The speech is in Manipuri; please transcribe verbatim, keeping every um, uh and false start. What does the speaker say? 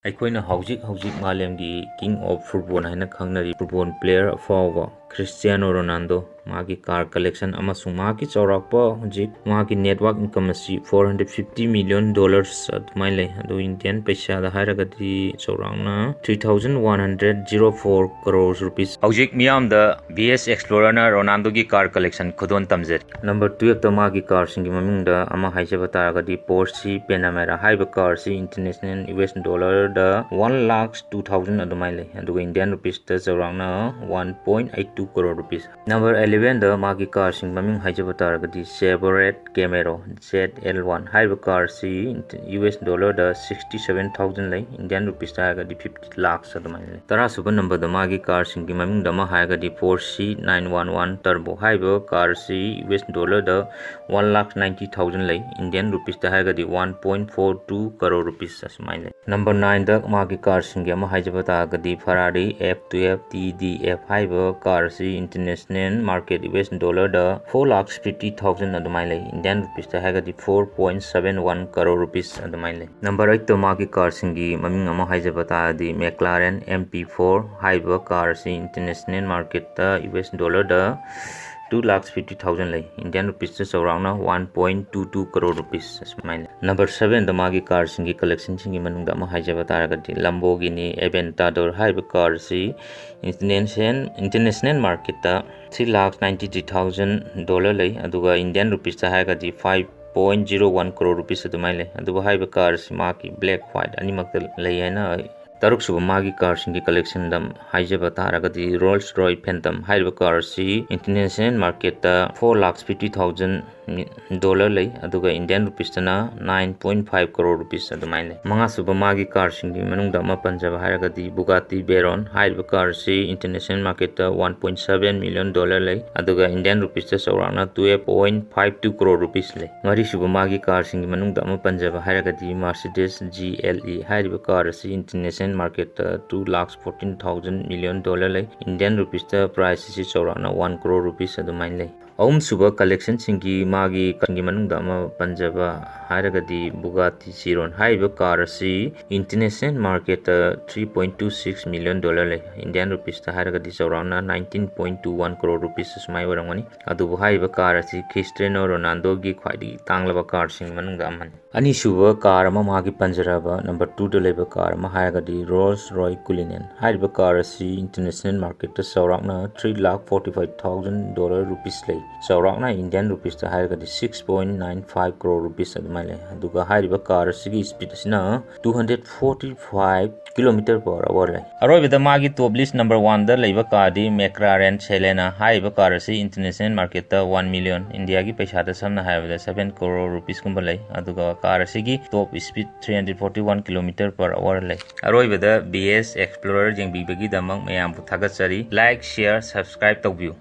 ꯑꯩꯈꯣꯏꯅ ꯍꯧꯖꯤꯛ ꯍꯧꯖꯤꯛ ꯃꯥꯂꯦꯝꯒꯤ King of Football ꯍꯥꯏꯅ ꯈꯪꯅꯔꯤ football player ꯑꯐꯥꯎꯕ Cristiano Ronaldo, ꯃꯥꯒꯤ car collection ꯑꯃꯁꯨꯡ ꯃꯍꯥꯛꯀꯤ ꯆꯥꯎꯔꯥꯛꯄ ꯍꯧꯖꯤꯛ ꯃꯥꯒꯤ net worth income ꯑꯁꯤ four hundred fifty million dollars ꯑꯗꯨꯃꯥꯏꯅ ꯂꯩ꯫ ꯑꯗꯨ Indian ꯄꯩꯁꯥꯗ ꯍꯥꯏꯔꯒꯗꯤ ꯆꯥꯎꯔꯥꯛꯅ three thousand one hundred zero four crores rupees꯫ ꯍꯧꯖꯤꯛ ꯃꯤꯌꯥꯝꯗ ꯚꯤ ꯑꯦꯁ Explorerꯅ Ronaldoꯒꯤ car collection ꯈꯨꯗꯣꯟ ꯇꯝꯖꯔꯤ꯫ Number twelveꯇ ꯃꯥꯒꯤ carꯁꯤꯡꯒꯤ ꯃꯃꯤꯡꯗ ꯑꯃ ꯍꯥꯏꯖꯕ ꯇꯥꯔꯒꯗꯤ Porsche Panamera ꯍꯥꯏꯔꯤꯕ carꯁꯤ international US dollarꯗ one lakh two thousand ꯑꯗꯨꯃꯥꯏꯅ ꯂꯩ, ꯑꯗꯨꯒ Indian rupeesꯇ ꯆꯥꯎꯔꯥꯛꯅ one point eight two crore rupees꯫ Number elevenꯗ ꯃꯥꯒꯤ carꯁꯤꯡ ꯃꯃꯤꯡ ꯍꯥꯏꯖꯕ ꯇꯥꯔꯒꯗꯤ Chevrolet Camaro Z L one ꯍꯥꯏꯔꯤꯕ carꯁꯤ US dollarꯗ sixty seven thousand ꯂꯩ, Indian rupeesꯇ ꯍꯥꯏꯔꯒꯗꯤ fifty lakhs ꯑꯗꯨꯃꯥꯏꯅ ꯂꯩ꯫ ꯇꯔꯥꯁꯨꯕ numberꯗ ꯃꯥꯒꯤ carꯁꯤꯡꯒꯤ ꯃꯃꯤꯡꯗ ꯑꯃ ꯍꯥꯏꯔꯒꯗꯤ Porsche nine one one Turbo ꯍꯥꯏꯔꯤꯕ carꯁꯤ US dollarꯗ one lakh ninety thousand ꯂꯩ, Indian rupeesꯇ ꯍꯥꯏꯔꯒꯗꯤ one point four two crore rupees ꯑꯁꯨꯃꯥꯏꯅ ꯂꯩ꯫ Number nineꯗ ꯃꯥꯒꯤ carꯁꯤꯡꯒꯤ ꯑꯃ ꯍꯥꯏꯖꯕ ꯇꯥꯔꯒꯗꯤ Ferrari F twelve T D F ꯍꯥꯏꯔꯤꯕ carꯁꯤ international market US dollarꯗ four lakh fifty thousand ꯑꯗꯨꯃꯥꯏꯅ ꯂꯩ, Indian rupeesꯇ ꯍꯥꯏꯔꯒꯗꯤ four point seven one crore rupees ꯑꯗꯨꯃꯥꯏꯅ ꯂꯩ꯫ Number eightꯇ ꯃꯥꯒꯤ carꯁꯤꯡꯒꯤ ꯃꯃꯤꯡ ꯑꯃ ꯍꯥꯏꯖꯕ ꯇꯥꯔꯗꯤ McLaren M P four ꯍꯥꯏꯔꯤꯕ carꯁꯤ international marketꯇ US dollarꯗ two lakh fifty thousand ꯂꯩ, Indian rupeesꯇ ꯆꯥꯎꯔꯥꯛꯅ one point two two crore rupees ꯑꯁꯨꯃꯥꯏꯅ ꯂꯩ꯫ Number sevenꯗ ꯃꯥꯒꯤ carꯁꯤꯡꯒꯤ collectionꯁꯤꯡꯒꯤ ꯃꯅꯨꯡꯗ ꯑꯃ ꯍꯥꯏꯖꯕ ꯇꯥꯔꯒꯗꯤ Lamborghini Aventador ꯍꯥꯏꯔꯤꯕ carꯁꯤ international international marketꯇ three lakh ninety three thousand dollar ꯂꯩ, ꯑꯗꯨꯒ Indian rupeesꯇ ꯍꯥꯏꯔꯒꯗꯤ five point zero one crore rupees ꯑꯗꯨꯃꯥꯏꯅ ꯂꯩ꯫ ꯑꯗꯨꯕꯨ ꯍꯥꯏꯔꯤꯕ carꯁꯤ ꯃꯍꯥꯛꯀꯤ black white ꯑꯅꯤꯃꯛꯇ ꯂꯩ ꯍꯥꯏꯅ ꯇꯔꯨꯛꯁꯨꯕ ꯃꯥꯒꯤ carꯁꯤꯡꯒꯤ collectionꯗ ꯍꯥꯏꯖꯕ ꯇꯥꯔꯒꯗꯤ Rolls Royce Phantom ꯍꯥꯏꯔꯤꯕ carꯁꯤ international marketꯇ four lakh fifty thousand dollar ꯂꯩ, ꯑꯗꯨꯒ Indian rupeesꯇꯅ nine point five crore rupees ꯑꯗꯨꯃꯥꯏꯅ ꯂꯩ꯫ ꯃꯉꯥꯁꯨꯕ ꯃꯥꯒꯤ carꯁꯤꯡꯒꯤ ꯃꯅꯨꯡꯗ ꯑꯃ ꯄꯟꯖꯕ ꯍꯥꯏꯔꯒꯗꯤ Bugatti Veyron ꯍꯥꯏꯔꯤꯕ carꯁꯤ international marketꯇ one point seven million dollar ꯂꯩ, ꯑꯗꯨꯒ Indian rupeesꯇ ꯆꯥꯎꯔꯥꯛꯅ twelve point five two crore rupees ꯂꯩ꯫ ꯃꯔꯤꯁꯨꯕ ꯃꯥꯒꯤ carꯁꯤꯡꯒꯤ ꯃꯅꯨꯡꯗ ꯑꯃ ꯄꯟꯖꯕ ꯍꯥꯏꯔꯒꯗꯤ Mercedes G L E ꯍꯥꯏꯔꯤꯕ car ꯑꯁꯤ international marketꯇ two lakh fourteen thousand million dollar ꯂꯩ, Indian rupeesꯇ price ꯑꯁꯤ ꯆꯥꯎꯔꯥꯛꯅ one crore rupees ꯑꯗꯨꯃꯥꯏꯅ ꯂꯩ꯫ ꯑꯍꯨꯝꯁꯨꯕ collectionꯁꯤꯡꯒꯤ ꯃꯥꯒꯤ ꯀꯟꯒꯤ ꯃꯅꯨꯡꯗ ꯑꯃ ꯄꯟꯖꯕ ꯍꯥꯏꯔꯒꯗꯤ Bugatti Chiron ꯍꯥꯏꯔꯤꯕ car ꯑꯁꯤ international marketꯇ three point two six million dollar ꯂꯩ꯫ Indian rupeesꯇ ꯍꯥꯏꯔꯒꯗꯤ ꯆꯥꯎꯔꯥꯛꯅ nineteen point two one crore rupees ꯑꯁꯨꯃꯥꯏ ꯑꯣꯏꯔꯝꯒꯅꯤ꯫ ꯑꯗꯨꯕꯨ ꯍꯥꯏꯔꯤꯕ car ꯑꯁꯤ Cristiano Ronaldoꯒꯤ ꯈ꯭ꯋꯥꯏꯗꯒꯤ ꯇꯥꯡꯂꯕ carꯁꯤꯡꯒꯤ ꯃꯅꯨꯡꯗ ꯑꯃꯅꯤ꯫ ꯑꯅꯤꯁꯨꯕ car ꯑꯃ ꯃꯥꯒꯤ ꯄꯟꯖꯔꯕ number twoꯗ ꯂꯩꯕ car ꯑꯃ ꯍꯥꯏꯔꯒꯗꯤ Rolls Royce Cullinan ꯍꯥꯏꯔꯤꯕ car ꯑꯁꯤ international marketꯇ ꯆꯥꯎꯔꯥꯛꯅ three lakh forty five thousand dollar rupees ꯂꯩ꯫ ꯆꯥꯎꯔꯥꯛꯅ Indian rupeesꯇ ꯍꯥꯏꯔꯒꯗꯤ six point nine five crore rupees ꯑꯗꯨꯃꯥꯏꯅ ꯂꯩ꯫ ꯑꯗꯨꯒ ꯍꯥꯏꯔꯤꯕ car ꯑꯁꯤꯒꯤ speed ꯑꯁꯤꯅ two hundred forty five kilometer per hour ꯂꯩ꯫ ꯑꯔꯣꯏꯕꯗ ꯃꯥꯒꯤ top list number oneꯗ ꯂꯩꯕ carꯗꯤ McLaren Celena ꯍꯥꯏꯔꯤꯕ car ꯑꯁꯤ international marketꯇ one million, Indiaꯒꯤ ꯄꯩꯁꯥꯗ ꯁꯝꯅ ꯍꯥꯏꯔꯕꯗ seven crore rupeesꯀꯨꯝꯕ ꯂꯩ꯫ ꯑꯗꯨꯒ car ꯑꯁꯤꯒꯤ top speed three hundred forty one kilometer per hour ꯂꯩ꯫ ꯑꯔꯣꯏꯕꯗ BS Explorer ꯌꯦꯡꯕꯤꯕꯒꯤꯗꯃꯛ ꯃꯌꯥꯝꯕꯨ ꯊꯥꯒꯠꯆꯔꯤ꯫ Like, share, subscribe ꯇꯧꯕꯤꯌꯨ꯫